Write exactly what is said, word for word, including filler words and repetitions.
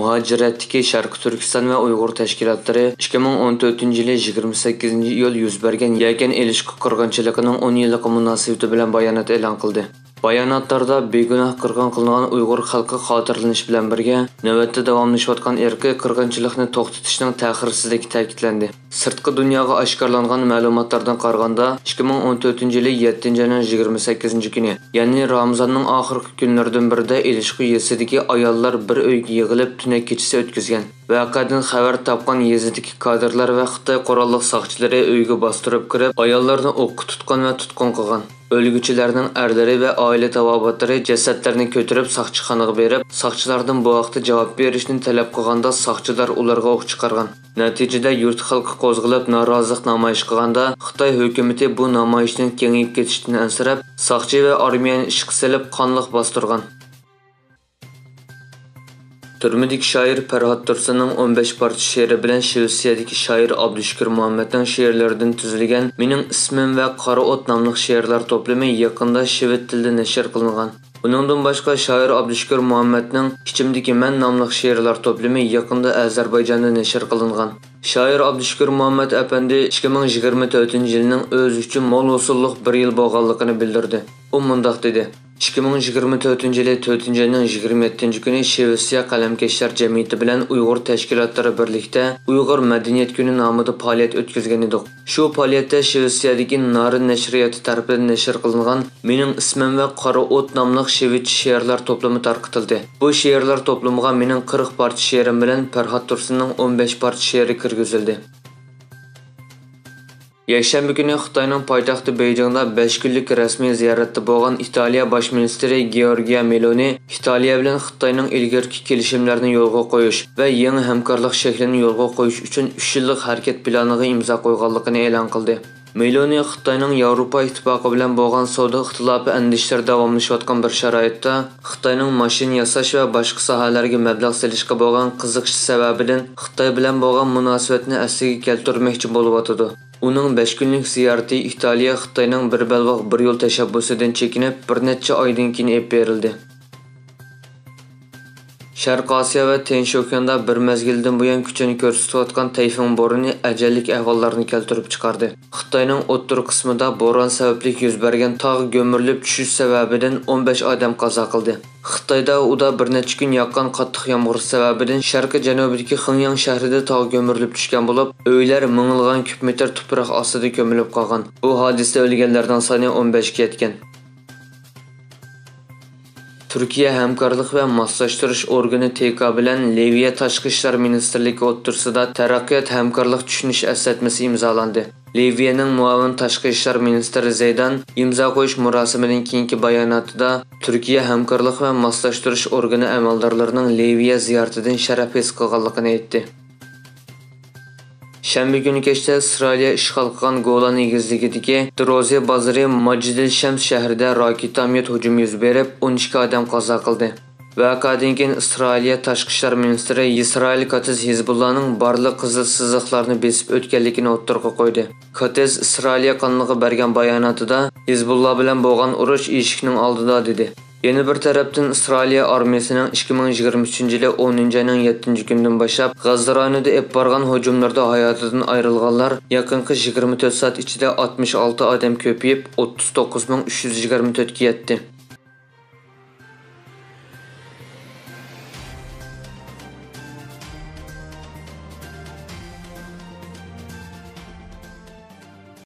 مۇھاجىرەتتىكى شەرقىي تۈركىستان ۋە ئۇيغۇر تەشكىلاتلىرى ئىككى مىڭ ئون تۆتىنچى يىلى يىگىرمە سەككىزىنچى ئىيۇل يۈز بەرگەن يەكەن ئېلىشقا قىرغىنچىلىقىنىڭ ئون يىللىقى مۇناسىۋىتى بىلەن بايانات ئېلان قىلدى. باياناتلاردا بىگۇناھ قىرغىن قىلىنغان ئۇيغۇر خەلقى خاتىرىلىنىش بىلەن بىرگە، نۆۋەتتە داۋاملىشىۋاتقان ئىرقىي قىرغىنچىلىقنى توختىتىشنىڭ تەخىرسىزلىكى تەكىتلەندى. سىرتقى دۇنياغا ئاشكارىلانغان مەلۇماتلاردىن قارىغاندا، ئىككى مىڭ ئون تۆتىنچى يىلى يەتتىنچى ئاينىڭ يىگىرمە سەككىزىنچى كۈنى، يەنى رامىزاننىڭ ئاخىرقى كۈنلىرىدىن بىرىدە ئېلىشقۇ يېزىسىدىكى ئاياللار بىر ئۆيگە يىغىلىپ تۈنەك كېچىسى ئۆتكۈزگەن. ۋەقەدىن خەۋەر تاپقان يېزىدىكى كادىرلار ۋە خىتاي قوراللىق ساقچىلىرى ئۆيگە باستۇرۇپ كىرىپ، ئاياللارنى ئوققا تۇتقان ۋە تۇتقۇن قىلغان. ئۆلگۈچىلەرنىڭ ئەرلىرى ۋە ئائىلە تاۋابىئاتلىرى جەسەتلەرنى كۆتۈرۈپ ساقچىخانىغا بېرىپ، ساقچىلاردىن بۇ ھەقتە جاۋاب بېرىشنى تەلەپ قىلغاندا، ساقچىلار ئۇلارغا ئوق چىقارغان. نەتىجىدە يۇرت خەلقى قوزغىلىپ نارازىلىق نامايىش قىلغاندا، خىتاي ھۆكۈمىتى بۇ نامايىشنىڭ كېڭىيىپ كېتىشىدىن ئەنسىرەپ، ساقچى ۋە ئارمىيەنى ئىشقا سېلىپ قانلىق باستۇرغان. تۈرمىدىكى شائىر پەرھات تۇرسۇننىڭ ئون بەش پارچە شېئىرى بىلەن شىۋېتسىيەدىكى شائىر ئابدۇشۈكۈر مۇھەممەتنىڭ شېئىرلىرىدىن تۈزۈلگەن مېنىڭ ئىسمىم ۋە قارا ئوت ناملىق شېئىرلار توپلىمى يېقىندا شىۋېت تىلىدا نەشر قىلىنغان. ئۇنىڭدىن باشقا، شائىر ئابدۇشۈكۈر مۇھەممەتنىڭ ئىچىمدىكى مەن ناملىق شېئىرلار توپلىمى يېقىندا ئەزەربەيجاندا نەشر قىلىنغان. شائىر ئابدۇشۈكۈر مۇھەممەت ئەپەندى ئىككى مىڭ يىگىرمە تۆتىنچى يىلنىڭ ئۆزى ئۈچۈن مول ھوسۇللۇق بىر يىل بولغانلىقىنى بىلدۈردى. ئۇ مۇنداق دېدى: «ئىككى مىڭ يىگىرمە تۆتىنچى يىلى تۆتىنچى ئاينىڭ يىگىرمە يەتتىنچى كۈنى شىۋېتسىيە قەلەمكەشلەر جەمئىيىتى بىلەن ئۇيغۇر تەشكىلاتلىرى بىرلىكتە ئۇيغۇر مەدەنىيەت كۈنى نامىدا پائالىيەت ئۆتكۈزگەن ئىدۇق. شۇ پائالىيەتتە شىۋېتسىيەدىكى نارىن نەشرىياتى تەرىپىدىن نەشر قىلىنغان مېنىڭ ئىسمىم ۋە قارا ئوت ناملىق شىۋېتچە شېئىرلار توپلىمى تارقىتىلدى. بۇ شېئىرلار توپلىمىغا مېنىڭ قىرىق پارچە شېئىرىم بىلەن پەرھات تۇرسۇننىڭ ئون بەش پارچە شېئىرى كىرگۈزۈلدى.» يەكشەنبە كۈنى خىتاينىڭ پايتەختى بېيجىڭدا بەش كۈنلۈك رەسمىي زىيارەتتە بولغان ئىتالىيە باش مىنىستىرى گېئورگىيا مېلونى ئىتالىيە بىلەن خىتاينىڭ ئىلگىرىكى كېلىشىملەرنى يولغا قويۇش ۋە يېڭى ھەمكارلىق شەكلىنى يولغا قويۇش ئۈچۈن ئۈچ يىللىق ھەرىكەت پىلانىغا ئىمزا قويغانلىقىنى ئېلان قىلدى. مېلونى خىتاينىڭ ياۋروپا ئىتتىپاقى بىلەن بولغان سودا ئىختىلاپى ئەندىشىلىرى داۋاملىشىۋاتقان بىر شارائىتتا، خىتاينىڭ ماشىنا ياساش ۋە باشقا ساھەلەرگە مەبلەغ سېلىشقا بولغان قىزىقىشى سەۋەبىدىن خىتاي بىلەن بولغان مۇناسىۋەتنى ئەسلىگە كەلتۈرمەكچى بولۇۋاتىدۇ. ئۇنىڭ بەش كۈنلۈك زىيارىتى ئىتالىيە خىتاينىڭ بىر بەلباغ بىر يول تەشەببۇسىدىن چېكىنىپ، بىر نەچچە ئايدىن كېيىن ئېلىپ بېرىلدى. شەرقىي ئاسىيا ۋە تىنچ ئوكياندا بىر مەزگىلدىن بۇيان كۈچىنى كۆرسىتىۋاتقان تەيفۇڭ بورىنى ئەجەللىك ئەھۋاللارنى كەلتۈرۈپ چىقاردى. خىتاينىڭ ئوتتۇرا قىسمىدا بوران سەۋەبلىك يۈز بەرگەن تاغ گۈمۈرۈلۈپ چۈشۈش سەۋەبىدىن ئون بەش ئادەم قازا قىلدى. خىتايدا ئۇدا بىر نەچچە كۈن ياغقان قاتتىق يامغۇر سەۋەبىدىن شەرقىي جەنۇبىدىكى خېڭياڭ شەھىرىدە تاغ گۈمۈرۈلۈپ چۈشكەن بولۇپ، ئۆيلەر مىڭلىغان كۇب مېتىر تۇپراق ئاستىدا كۆمۈلۈپ قالغان. بۇ ھادىسىدە ئۆلگەنلەرنىڭ سانى ئون بەشكە يەتكەن. تۈركىيە ھەمكارلىق ۋە ماسلاشتۇرۇش ئورگىنى تىكا بىلەن لىۋىيە تاشقى ئىشلار مىنىستىرلىكى ئوتتۇرىسىدا تەرەققىيات ھەمكارلىق چۈشىنىش ئەسلەتمىسى ئىمزالاندى. لىۋىيەنىڭ مۇئاۋىن تاشقى ئىشلار مىنىستىرى زەيدان ئىمزا قويۇش مۇراسىمىدىن كېيىنكى باياناتىدا تۈركىيە ھەمكارلىق ۋە ماسلاشتۇرۇش ئورگىنى ئەمەلدارلىرىنىڭ لىۋىيە زىيارىتىدىن شەرەپ ھېس قىلغانلىقىنى ئېيتتى. شەنبە كۈنى كەچتە ئىسرائىلىيە ئىشغال قىلغان گولان ئېگىزلىكىدىكى دروزى بازىرى ماجىدىل شەمس شەھىرىدە راكېتا ئامىيوت ھۇجۇمى يۈز بېرىپ، ئون ئىككى ئادەم قازا قىلدى. ۋەقەدىن كېيىن ئىسرائىلىيە تاشقى ئىشلار مىنىستىرى ئىسرائىل كاتىز ھىزبۇللانىڭ بارلىق قىزىل سىزىقلارنى بېسىپ ئۆتكەنلىكىنى ئوتتۇرىغا قويدى. كاتىز ئىسرائىلىيە قانىلىغا بەرگەن باياناتىدا، ھىزبۇللا بىلەن بولغان ئۇرۇش ئىشىكنىڭ ئالدىدا، دېدى. يەنە بىر تەرەپتىن، ئىسرائىلىيە ئارمىيىسىنىڭ ئىككى مىڭ يىگىرمە ئۈچىنچى يىلى ئونىنچى ئاينىڭ يەتتىنچى كۈنىدىن باشلاپ غەززە رايونىدا ئېلىپ بارغان ھۇجۇملىرىدا ھاياتىدىن ئايرىلغانلار يېقىنقى يىگىرمە تۆت سائەت ئىچىدە ئاتمىش ئالتە ئادەم كۆپىيىپ، ئوتتۇز توققۇز مىڭ ئۈچ يۈز يىگىرمە تۆتكە يەتتى.